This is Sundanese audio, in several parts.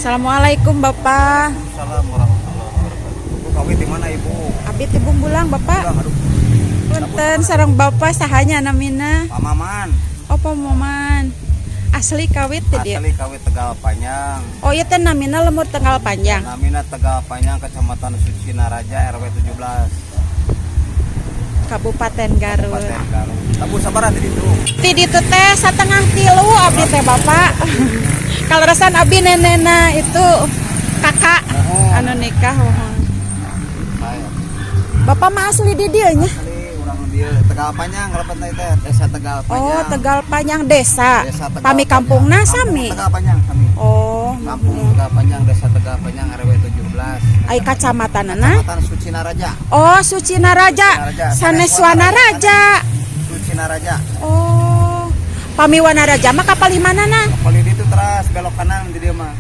Assalamualaikum, Bapak. Waalaikumsalam warahmatullahi wabarakatuh. Bu kawit di mana, Ibu? Abi ti Bungbulang, Bapak. Udah, aduh. Punten, sareng Bapak sahanya namina? Pak Maman. Oh, Pak Maman. Asli Kawit teh dia. Asli Kawit Tegal Panjang. Oh, iya teh namina lembur Tegal Panjang. Namina Tegal Panjang, Kecamatan Sucinaraja, RW 17, Kabupaten Garut. Kabupaten Garut. Tabu sabaraha tadi itu? Ti ditu teh 2.30 abdi teh, Bapak. Kaleresan abdi nenena itu kakak Oh. anu nikah, mohon. Saya. Bapak mah asli di dieu nya? Asli urang dieu Tegal Panjang kalebet teh, Desa Tegal Panjang. Oh, Tegal Panjang desa. Desa Tegal Pami Panjang. kampungna Kampung sami. Tegal Panjang sami. Oh, Kampung Tegal Panjang, Desa Tegal Panjang, RW 17. Ai kacamatanana? Kecamatan Sucinaraja. Oh, Sucinaraja. Sucinaraja. Sanes Wanaraja. Sucinaraja. Oh. Pami Wanaraja mah kapal manana? Kapal itu teras belok kanan di dieu mah.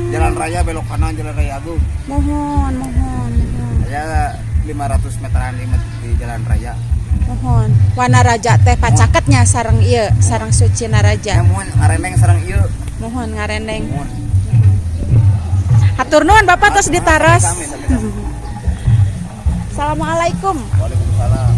Jalan raya belok kanan, Jalan Raya Agung. Mohon, mohon, mohon. Saya 500 meteran di jalan raya. Mohon. Wanaraja teh pacaketnya sareng ieu, sareng Sucinaraja. Ya muhun ngareneng sareng ieu. Mohon ngarendeng. Muhun. Hatur nuhun, Bapak, tos ditaros. Sami, sami, sami. Assalamualaikum. Waalaikumsalam.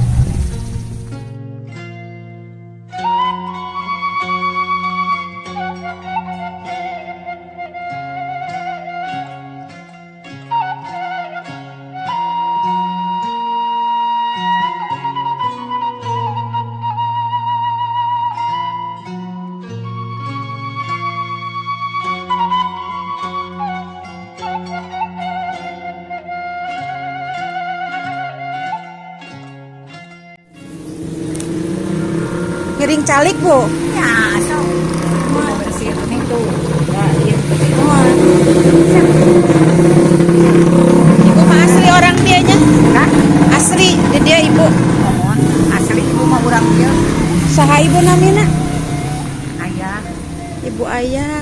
Ngiring calik, Bu. Ya, sok. Bersih itu. Ya, iya. Mohon. Ibu mah asli orang dianya? Hah? Asli di dia, Ibu. Mohon, asli ibu mah urang dieu. Saha ibu namina? Ayah. Ibu Ayah.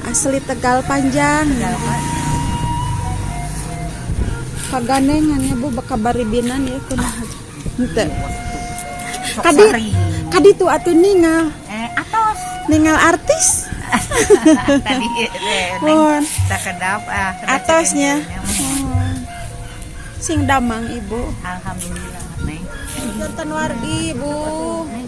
Asli Tegal Panjang. Kagandengan ya, Bu, baka baribinan ya kunaha. Henteu. Sok Kadi sering. kadi tuh atuh ningal. Eh, atos. Ningal artis. Tadi neng Mohon. sakedap ah. Atosnya. Mohon. Mohon. Sing damang, Ibu. Alhamdulillah, Neng. Janten wargi, Bu. Neng,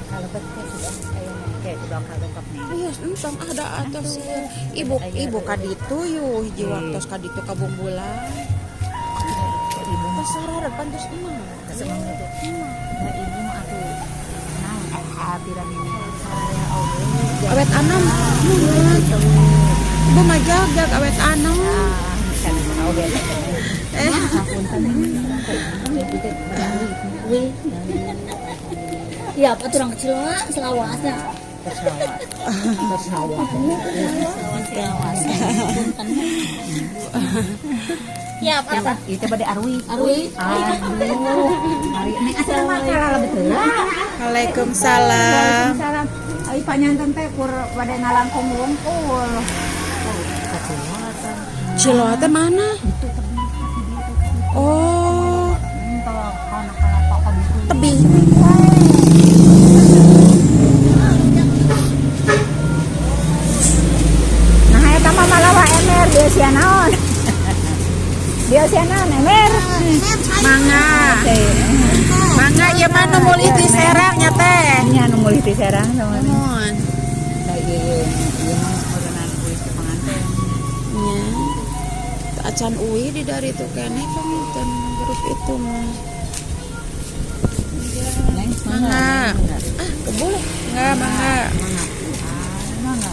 kalau betul sudah kayak kayak udah kalau neng. Iya, entong ada atos ya. Ibu, ibu kaditu yu hiji waktos kaditu ka Bungbulang. Ibu mah Tos sararepan terus emang. keseneng itu. Nah, ibu mah atuh naon atiran ini. Saya oge. Awet anom. Ibu mah jagjag awet anom. Ah, bisa oge. Eh, Ya, apa tuh orang kecil lah, selawasnya. Tersawat. Tersawat. Selawas. Ya, apa? Siapa? Itu pada Arwi. Arwi. Aduh. Ari ini asal mah kalah betul. Waalaikumsalam. Waalaikumsalam. Ai panyanten teh kur pada ngalangkung wungkul. Ciloa teh mana? Oh, tebing. Nah, eta mah malawa emer di usia naon? Di usia naon emer? Mangga. Mangga ieu mah nu meuli ti Serang nya teh. Nya nu meuli ti Serang sama. Mohon. Nah, ieu ieu mah meureunnan kuis ke pengantin. Nya. Teu acan uwi di dari itu keneh panginten grup itu mah. Neng, Mangga. Ah, kebul. Enggak, mangga. Mangga.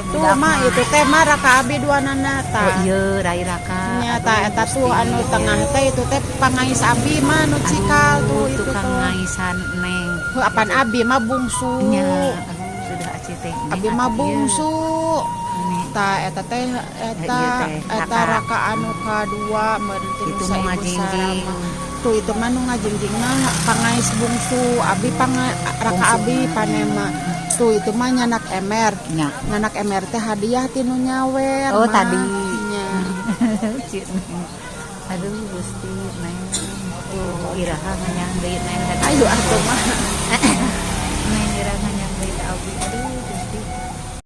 Tuh mah itu teh mah raka abi dua nana Oh ta. iya, rai raka. Nya ta eta tuh anu tengah teh itu teh pangais abi mah nu cikal tuh itu tukang tuh. ngaisan neng. Heuh, apan abi mah bungsu. Nya, aduh, sudah aci teh. Neng, Abi mah atuh ieu. bungsu. Ini Ta eta teh eta Ieu teh, eta raka. Raka anu kadua meureun ti Itu nu nu saibu ngajingjing. sarama. Tuh itu mah nu ngajingjing mah pangais bungsu abi raka Bungsu. abi panema. Tuh itu mah nyanak emer. Nya. Nyanak emer teh hadiah ti nu nyawer. Oh, Mah. tadi. Nya. Cik, Neng. Aduh, Gusti, Neng. Tuh, iraha nganyang deui neng tadi. Ayo atuh mah. Neng iraha nganyang deui ka abi. Aduh, Gusti.